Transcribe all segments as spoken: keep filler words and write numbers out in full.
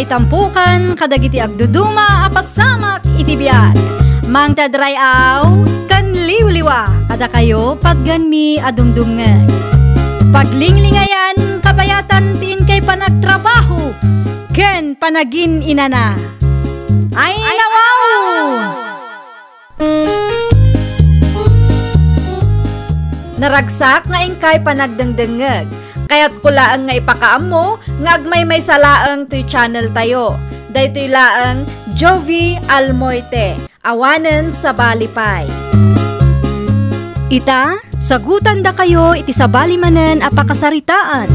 Itampukan kadagiti agduduma a pasamak iti biag. Mangted ray-aw ken liwliwa kadakayo patganmi a dumdumngeg. Paglinglingayan kabayatan ti inkay panagtrabaho ken panagin-inana. Ay, nawaw! Naragsak nga inkay panagdengdengngeg. Kayatko laeng nga ipakaammo nga agmaymaysa laeng toy channel tayo. Daytoy laeng Jovie Almoite, awanen sabali pay. Ita, sagutandakayo iti sabali manen a pakasaritaan.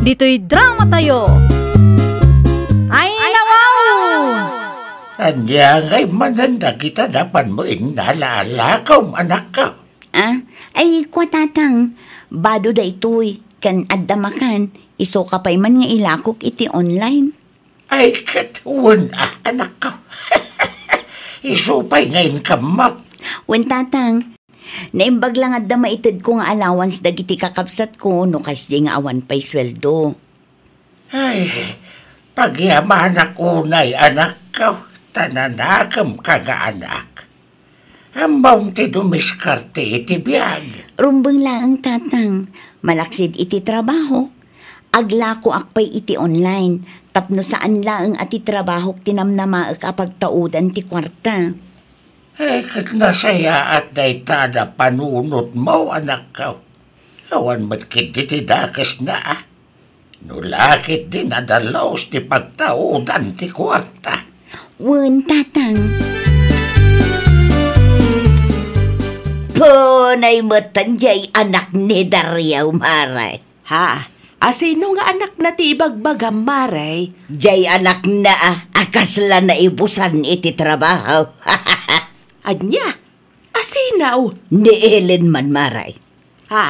Ditoy drama tayo. Ay, nawaw! Ania ngay manen dagita napanmo innalaalakaw, anakko? Ah, ay, kua, Tatang, bado daytoy, ken adda makan, isuka pay man nga ilakok iti online. Ay, ket wen, ah, anakko. Isu pay nga income-mo. Wen, Tatang, naimbag la nga adda maitedko nga allowance dagiti kakabsatko no kasdiay nga awan pay sueldo. Ay, pagyamanak unay, anakko, ta nanakemka nga anak. Ammom ti dumiskarte iti biag. Rumbeng laeng, Tatang. Malaksid iti trabahok, aglakoak pay iti online tapno saan laeng a ti trabahok ti namnamaek a pagtaudan ti kuarta. Eh, ket nasayaat dayta a panunotmo, anakko. Awan met ketdi ti dakesna, a. No la ketdi nadalus ti pagtaudan ti kuarta. Wen, Tatang. Punay metten jay anak ni Dario, Mare. Ha? Asino nga anakna ti ibagbagam, Mare? Jay anakna a, a kasla naibusan iti trabaho. Ania? Asino? Ni Ellen man, Mare. Ha?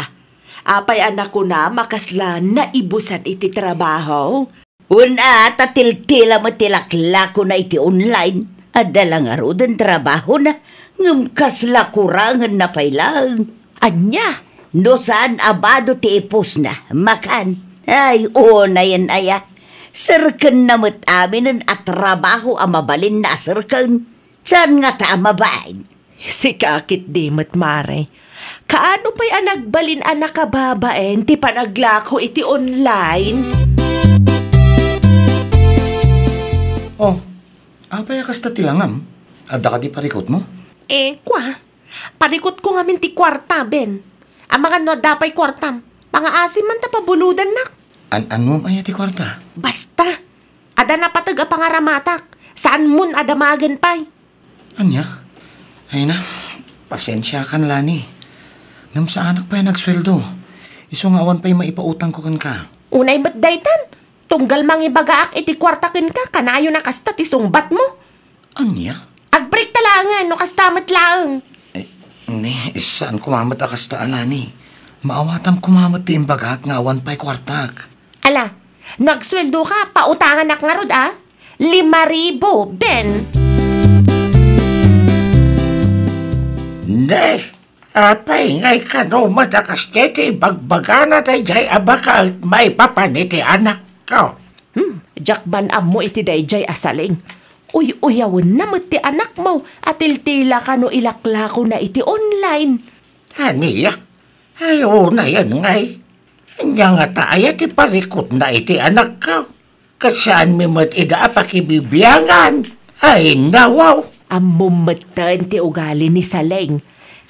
Apay a nakunam a kasla naibusan iti trabaho? Wen a, ta tiltila met ti laklakona iti online. Adda la ngaruden trabahona, ngem kasla kurangenna pay laeng. Ania? No saan a bado ti ipusna, makan. Ay, unayen aya. Serkenna met aminen a trabaho a mabalinna a serken. Saan ngata a mabain? Sika ketdi met, Mare. Kaano pay a nagbalin a nakababain ti panaglako iti online? Oh, apay a kasta ti langam? Adda kadi parikutmo? Eh, kua. Parikutko ngamin ti kuarta, Ben. Amangan no adda pay kuartam. Pangaasim man ta pabulodannak. An-, annuam aya ti kuarta? Basta. Adda napateg a pangaramatak. Saanmon a damagen pay. Ania? Ay na, pasensiakan, Lani. Ngem saanak pay a nagsueldo. Isu nga awan pay maipautangko kenka. Unay met daytan. Tunggal mangibagaak iti kuarta kenka, kanayon a kasta ti sungbatmo. Ania? Agbreak ta laengen no kasta met laeng. Eh, ni, saan koma met a kasta, Lani. Maawatam koma met ti imbagak nga awan pay kuartak. Ala, no agsueldoka, pautanganak ngarud, a? Lima ribu, Ben. Ne, apay ngay kano madakas ti ibagbagana daydiay a baket maipapan iti anakko? Hmm, diak man ammo iti daydiay a Saleng. Uy-uyawenna met ti anakmo a tiltila kano ilaklakona iti online. Ania? Ay, unayen ngay. Ania ngata aya ti parikutna iti anakko? Ket saanmi met ida a pakibibiangan. Ay, nawaw. Ammom metten ti ugali ni Saleng.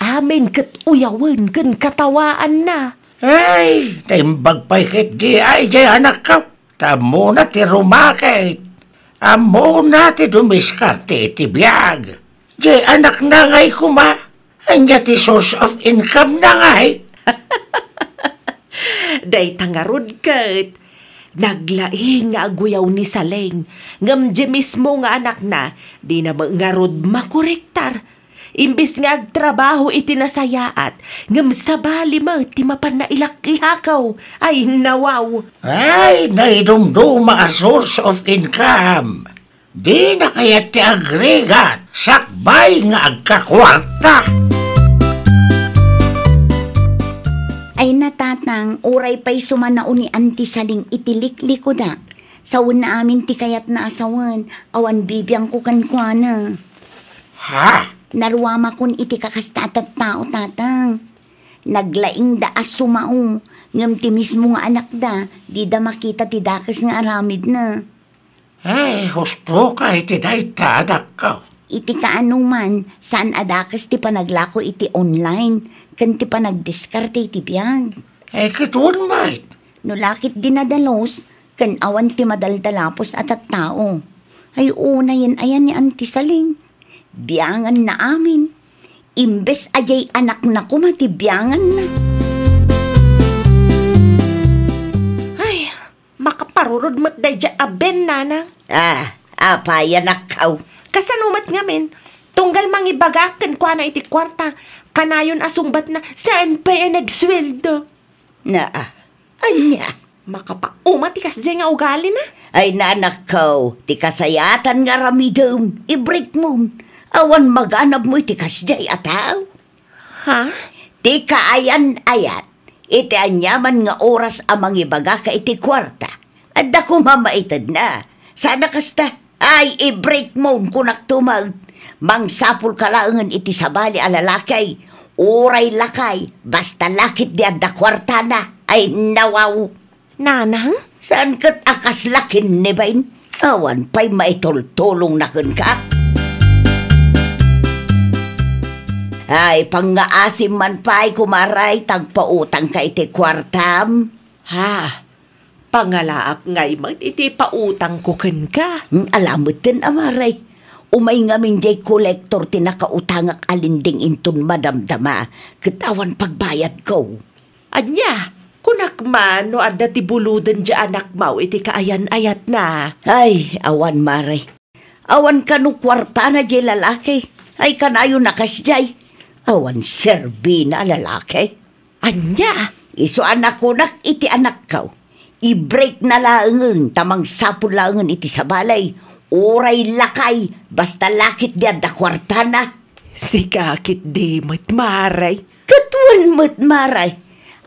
Amin ket uyawen ken katawaanna. Ay, naimbag pay ketdi ay diay anakko. Ta ammona ti rumakit. Ammona ti dumiskarte iti biag. Diay anakna ngay koma. Ania ti source of income na ngay? Dayta ngarud ket naglaing nga aguyaw ni Saleng, ngem diay mismo nga anakna, dina met ngarud makorektar. Imbes nga agtrabaho iti nasayaat, ngem sabali met ti mapan nailaklakaw. Ay, nawaw! Ay, naidumduma a source of income. Dina kayat ti agrigat, sakbay nga agkakuarta. Ay na, Tatang, uray pay sumanaw ni Auntie Saleng iti liklikudak, Sawenna amin ti kayatna a sawen, awan bibiangko kenkuana. Ha? Naruamakon iti kakasta a tattao, Tatang. Naglaingda a sumao, ngem ti mismo nga anakda, dida makita ti dakes nga aramidna. Ay, husto ka iti dayta, adakko. Iti kaanoman, saan a dakes ti panaglako iti online, ken ti panagdiskarte iti biag. Ay, ket wen met. No lakit dinadalus, ken awan ti madaldalapos a tattao. Ay, unayen aya ni Auntie Saling. Bianganna amin. Imbes a diay anakna koma ti bianganna. Ay, makaparurod met daydiay a Ben, Nanang. Ah, apay, anakko? Kasano met ngamin? Tunggal mangibagaak kenkuana iti kuarta, kanayon a sungbatna, saan pay a nagsueldo. Naa, ania? Makapauma ti kasdiay nga ugalina. Ay, anakko, ti kasayaatan nga aramidem, i-break mo. Awan maganabmo iti kasdiay a tao. Ha? Ti kaayan-ayat, iti aniaman nga oras a mangibagaka iti kuarta, adda koma maitedna. Saan a kasta? Ay, i-break mo, kunakto met. Mangsapulka laengen iti sabali a lalaki, uray lakay, basta lakit ti adda kuartana. Ay, nawaw. Nanang? Saan ket a kasla ken ni Ben? Awan pay maitultulongna kenka. Ay, pangngaasim man pay, kumaray, ta agpautangka iti kuartam. Ha? Pangalaak ngay met iti pautangko kenka. Hmm, ala metten, kumaray. Umay ngamin diay kolektor ti nakautangak a lending inton madamdama, ket awan pagbayadko. Ania, kunak man no adda ti buloden diay anakmo iti kaayan-ayatna. Ay, awan, kumaray. Awan kano kuartana diay lalaki. Ay, kanayon a kasdiay. Awan serbina a lalaki. Ania? Isu a nakunak iti anakko. I-breakna laengen ta mangsapul laengen iti sabali. Uray lakay, basta lakit ti adda kuartana. Sika ketdi met, kumaray. Ket wen met, kumaray.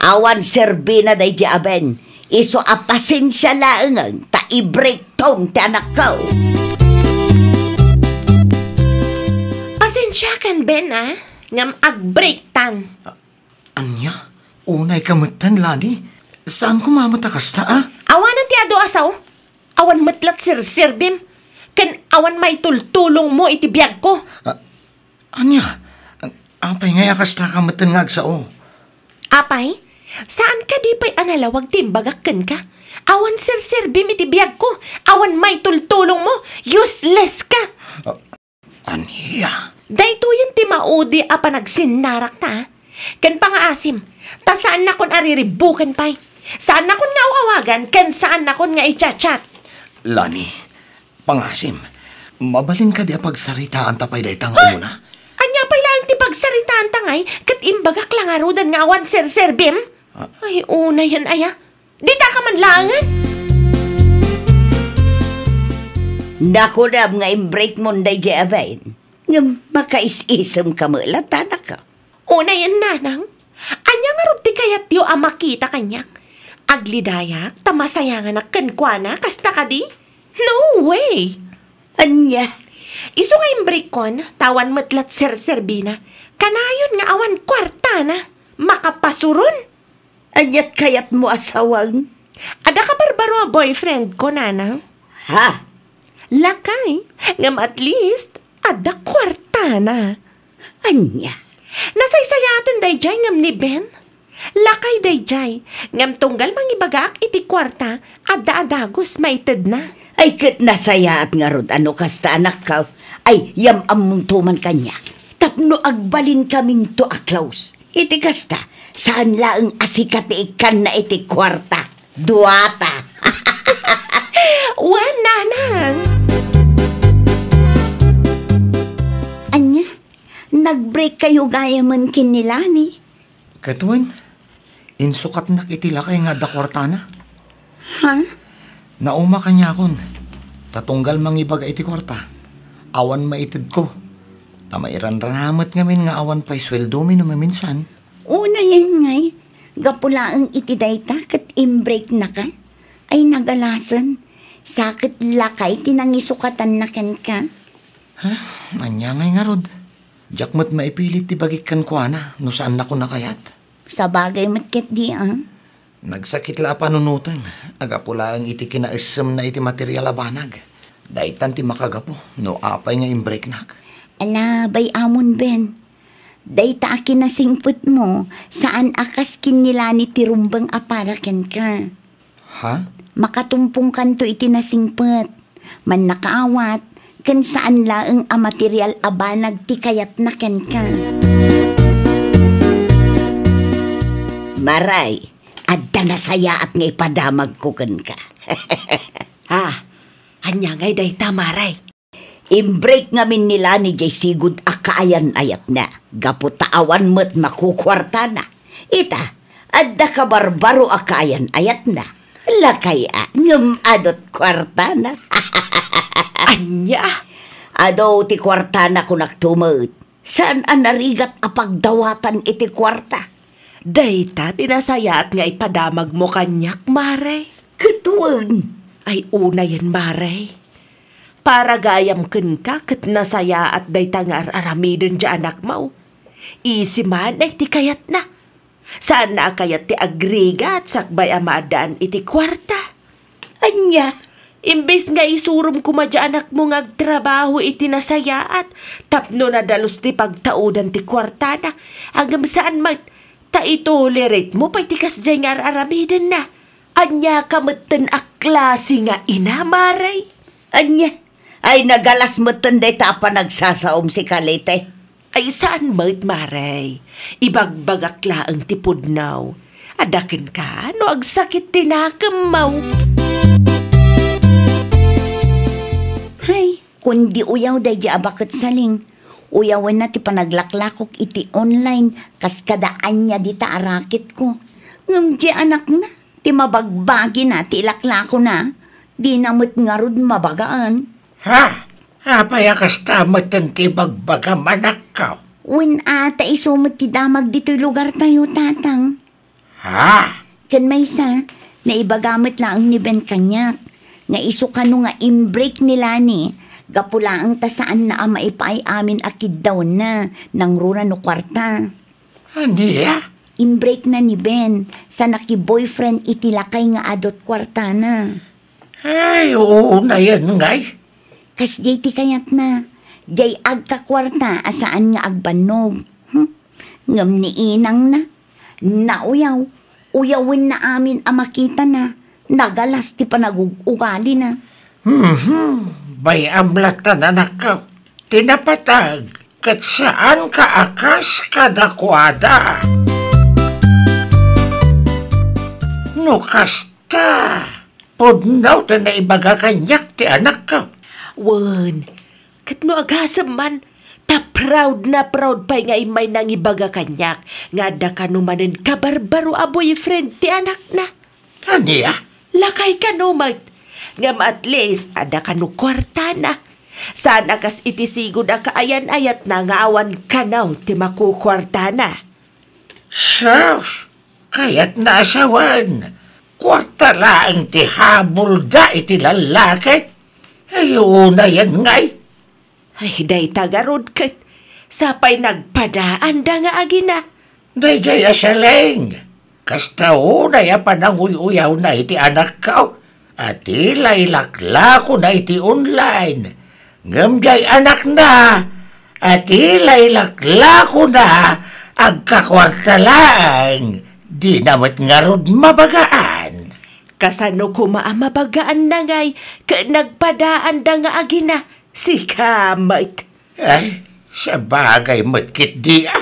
Awan serbina daydiay a Ben. Isu a pasensia laengen ta i-breakton ti anakko. Pasensiakan, Ben, a. Ngem ag-breaktan. A-, ania? Unayka metten, Lani? Saan koma met a kasta, a? Awanen ti adu a sao. Awan met la ti serserbim. Ken awan maitultulongmo iti biagko. A-, Ania? Apay ngay a kastaka metten nga agsao? Apay, saan kadi pay a nalawag ti imbagak kenka? Awan serserbim iti biagko. Awan maitultulongmo. Useless ka. A-, ania? Daytoyen ti maudi a panagsinnarakta, a. Ken pangngaasim, ta saannakon a riribbuken pay. Saannakon nga aw-awagan ken saannakon nga i-chat-chat. Lani, pangngaasim, mabalin kadi a pagsaritaanta pay dayta nga umuna? Ania pay laeng ti pagsaritaanta ngay ket imbagak la ngaruden nga awan serserbim? A- Ay, unayen aya. Ditaka man laengen. Nakunam nga imbreakmon daydiay a bain. Ngem makaisisemka met latta, anakko. Unayen, nanang. Ania ngarud ti kayatyo a makita kaniak? Aglidayak ta masayanganak kenkuana, kasta kadi? No way! Ania? Isu nga imbreakkon, ta awan met la ti serserbina. Kanayon nga awan kuartana. Makapasuron! Aniat kayatmo a sawang? Adda kabarbaro a boyfriendko, nanang. Ha? Lakay, ngem at least, adda kuartana. Ania? Nasaysayaaten daydiay ngem ni Ben. Lakay daydiay, ngem tunggal mangibagaak iti kuarta, adda a dagus maitedna. Ay, ket nasayaat ngarud a no kasta, anakko. Ay, yam-ammongto man kaniak. Tapno agbalinkaminto a close. Iti kasta, saan laeng a sika ti ikkanna iti kuarta. Duata. Wen, nanang. Ania? Nag-break kayo gayamen ken ni Lani? Ket wen, insukatnak iti lakay nga adda kuartana. Ha? Nauma kaniakon, ta tunggal mangibaga iti kuarta, awan maitedko. Ta mairanrana met ngamin nga awan pay sueldomi no maminsan. Unayen ngay, gapu laeng iti dayta ket imbreaknaka? Ay, nagalasen. Sa ket lakay ti nangisukatanna kenka? Ania ngay ngarud? Diak met maipilit ti bagik kenkuana no saannakon a kayat. Sabagay met ketdi, a. Nagsakit la a panunotem, a gapu laeng iti kinaessemna iti material a banag. Daytan ti makagapu no apay nga imbreaknak. Ala, bay-amon, Ben. Dayta a kinasingpetmo, saan a kas ken ni Lani ti rumbeng a para kenka. Ha? Makatumpongkanto iti nasingpet. Mannakaawat, ken saan laeng a material a banag ti kayatna kenka. Maray, adda nasayaat nga ipadamagko kenka. Ha? Ania ngay dayta, Maray? Imbreak ngamin ni Lani jay sigud a kaayan-ayatna, gapu ta awan met makukuartana. Ita, adda kabarbaro a kaayan-ayatna. Lakay a, ngem adu't kuartana. Ania? Adu ti kuartana, kunakto met. Saan a narigat a pagdawatan iti kuarta. Dayta ti nasayaat nga ipadamagmo kaniak, Maray. Ket wen. Ay, unayen, Maray. Para gayam kenka ket nasayaat dayta nga ar-aramiden ti anakmo. Isi manen ti kayatna. Saanna a kayat ti agrigat sakbay a maaddaan iti kuarta. Ania? Imbes nga isurom koma ti anakmo nga agtrabaho iti nasayaat tapno nadalus ti pagtaudan ti kuartana, ngem saan met, ta itolerate mo pay ti kasdiay nga ar-aramidenna. Ania ka metten a klase nga ina, Maray? Ania? Ay, nagalas metten dayta a panagsasaom, Kalete. Ay, saan met, Maray. Ibagbagak laeng ti pudno. Adda kenka no agsakit ti nakemmo. Hay, kundi uyaw daydi a baket saling. Uyawenna ti panaglaklakok iti online, kas kada ania dita a raketko. Ngem di anakna, ti mabagbagina ti ilaklakona, dina met ngarud mabagaan. Ha? Apay a kasta metten ti ibagbagam, anakko? Wen a, ta isu met ti damag ditoy lugartayo, Tatang. Ha? Ken maysa, naibaga met laeng ni Ben kaniak, nga isu kano nga imbreak ni Lani, gapu laeng ta saanna a maipaay amin a kiddawenna, nangruna no kuarta. Ania? Imbreakna ni Ben, sa nakiboyfriend iti lakay nga adu't kuartana. Ay, unayen ngay. Kasdiay ti kayatna, diay agkakuarta a saan nga agbannog. Hmm? Ngem ni inangna, nauyaw, uyawenna amin a makitana, nagalas ti panagug-ugalina. Mhm. Bay-am latta, anakko. Ti napateg, ket saanka a kas kadakuada. No kasta, pudno ti naibaga kaniak ti anakko. Wen, ket no agasem man, ta proud na proud pay nga immay nangibaga kaniak nga adda kano manen kabarbaro a boyfriend ti anakna. Ania? Lakay kano met. Ngem at least, adda kano kuartana. Saan a kas iti sigud a kaayan-ayatna nga awan kano ti makukuartana. Sus! Kayatna a sawen, kuarta laeng ti habulda iti lallaki. Ay, unayen ngay. Ay, dayta garud ket, sapay nagpadaanda nga agina. Daydiay a Seleng, kasta unay a pananguy-uyawna iti anakko, a ti la ilaklakona iti online. Ngem diay anakna, a ti la ilaklakona, agkakuarta laeng, dina met ngarud mabagaan. Kasano koma a mabagaanna ngay ket nagpadaanda nga agina? Sika met. Ay, sabagay met ketdi a.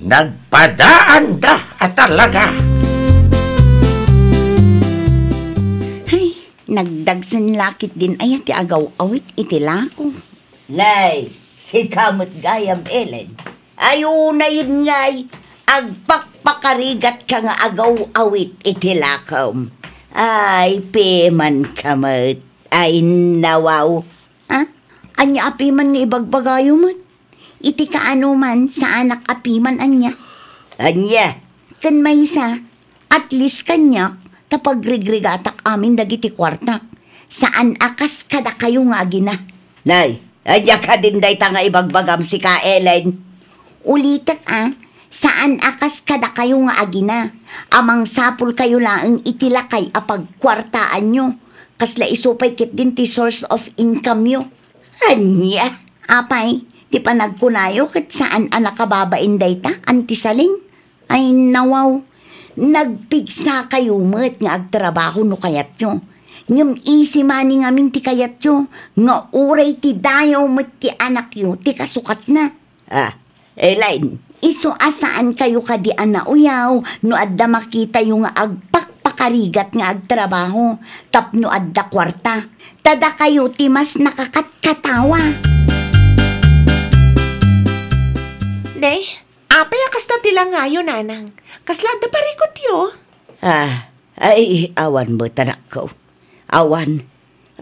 Nagpadaanda a talaga. Ay, nagdagsen la ketdin aya ti agaw-awit iti lako. Nay, sika met gayam, Ellen. Ay, unayen ngay, agpakpakarigatka nga agaw-awit iti lakom. Ay, pimanka met. Ay, nawaw. Ha? Ania a piman nga ibagbagayo met? Iti kaano man, saanak a piman ania? Ania? Ken maysa, at least kaniak, ta pagrigrigatak amin dagiti kuartak. Saan a kas kadakayo nga agina. Nay, ania kadin dayta nga ibagbagam sika, Ellen? Ulitek a, saan a kas kadakayo nga agina. A mangsapulkayo laeng iti lakay a pagkuartaanyo. Kasla isu pay ketdin ti source of income-yo. Ania? Apay, ti panagkunayo ket saan a nakababain dayta, Auntie Saling? Ay, nawaw. Nagpigsakayo met nga agtrabaho no kayatyo. Ngem easy money ngamin ti kayatyo, nga uray ti dayaw met ti anakyo ti kasukatna. Ah, Elaine. Isu a saankayo kadi a nauyaw no adda makitayo nga agpakpakarigat nga agtrabaho tapno adda kuarta. Ta dakayo ti mas nakakatkatawa. Ne, apay a kasta ti langayo, nanang? Kasla adda parikutyo? Ah, ay, awan met, anakko. Awan,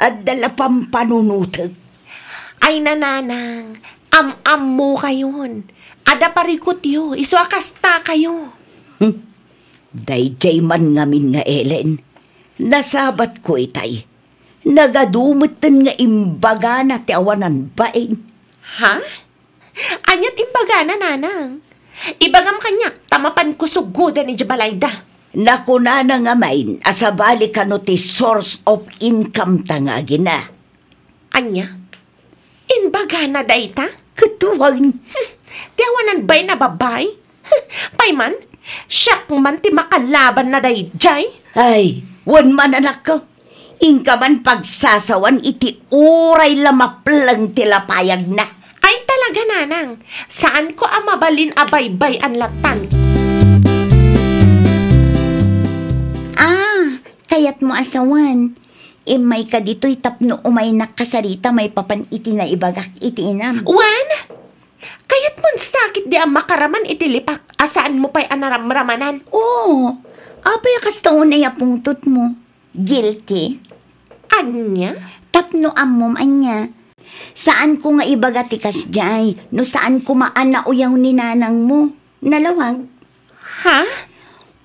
adda la pampanunotek. Ay, nanang, am-ammokayon. Adda parikutyo, isu a kastakayo. Hmm. Daydiay man ngamin nga Ellen, nasabatko itay. Nagadu metten nga imbagana ti awanan bain. Ha? Ania ti imbagana, nanang? Ibagam kaniak, ta mapanko sugoden idiay balayda. Nakunana ngamin a sabali kano ti source of income ta nga agina. Ania? Imbagana dayta? Ket wen. Hmm, ti awanan bain a babbai? Hmm, pay man, siak man ti makalabanna daydiay. Ay, wen man, anakko. Inka man pagsasawan iti uray la mapleng ti lapayagna. Ay, talaga, nanang. Saanko a mabalin a baybay-an latan. Ah, kayatmo a sawen. Immayka ditoy tapno umaynak kasarita maipapan iti naibagak iti inam. Wen? Kayatmon sakit di a makaraman iti lipak a saanmo pay a naramramanan? Oo. Apay a kasta unay a pungtotmo? Guilty? Ania? Tapno ammom ania. Saanko nga ibaga ti kasdiay no saan koma a nauyaw ni nanangmo. Nalawag. Ha?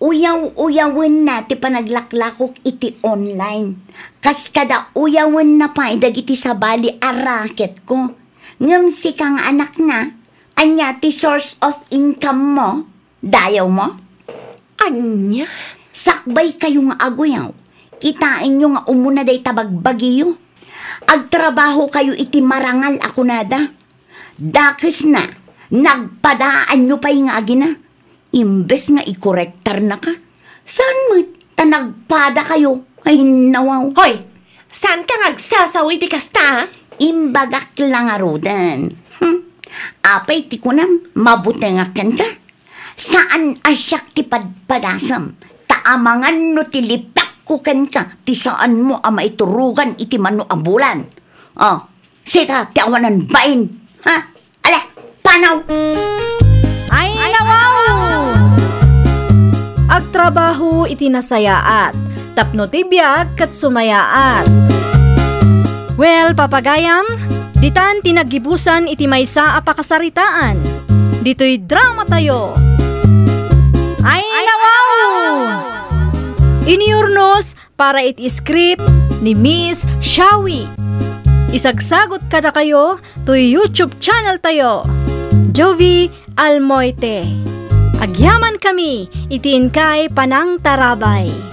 Uyaw-uyawenna ti panaglaklakok iti online. Kas kada uyawenna pay dagiti sabali a racketko. Ngem sika nga anakna, ania ti source of income mo? Dayawmo? Ania? Sakbaykayo nga aguyaw. Kitaenyo nga umuna dayta bagbagiyo. Agtrabahokayo iti marangal a kunada. Dakesna, nagpadaanyo pay nga agina. Imbes nga ikorektarnaka, saan met ta nagpadakayo? Ay, nawaw. Hoy! Saanka nga agsasaw iti kasta, a? Imbagak la ngaruden. Hmm. Apay ti kunam, mabutengak kenka? Saan a siak ti padpadasem, ta amangan no ti lipakko kenka ti saanmo a maiturogan iti mano a bulan. Oh, sika ti awanan bain, ha? Ala, panaw! Ay, nawaw! Agtrabaho iti nasayaat, tapno ti biag ket sumayaat. Well, papagayam, ditan ti naggibusan iti maysa a pakasaritaan. Ditoy dramatayo. Ay, nawaw! Iniurnos para iti script ni Miss Shawi. Isagsagot kadakayo toy YouTube channel tayo, Jovi Almoite. Agyaman kami iti inkay panangtarabay.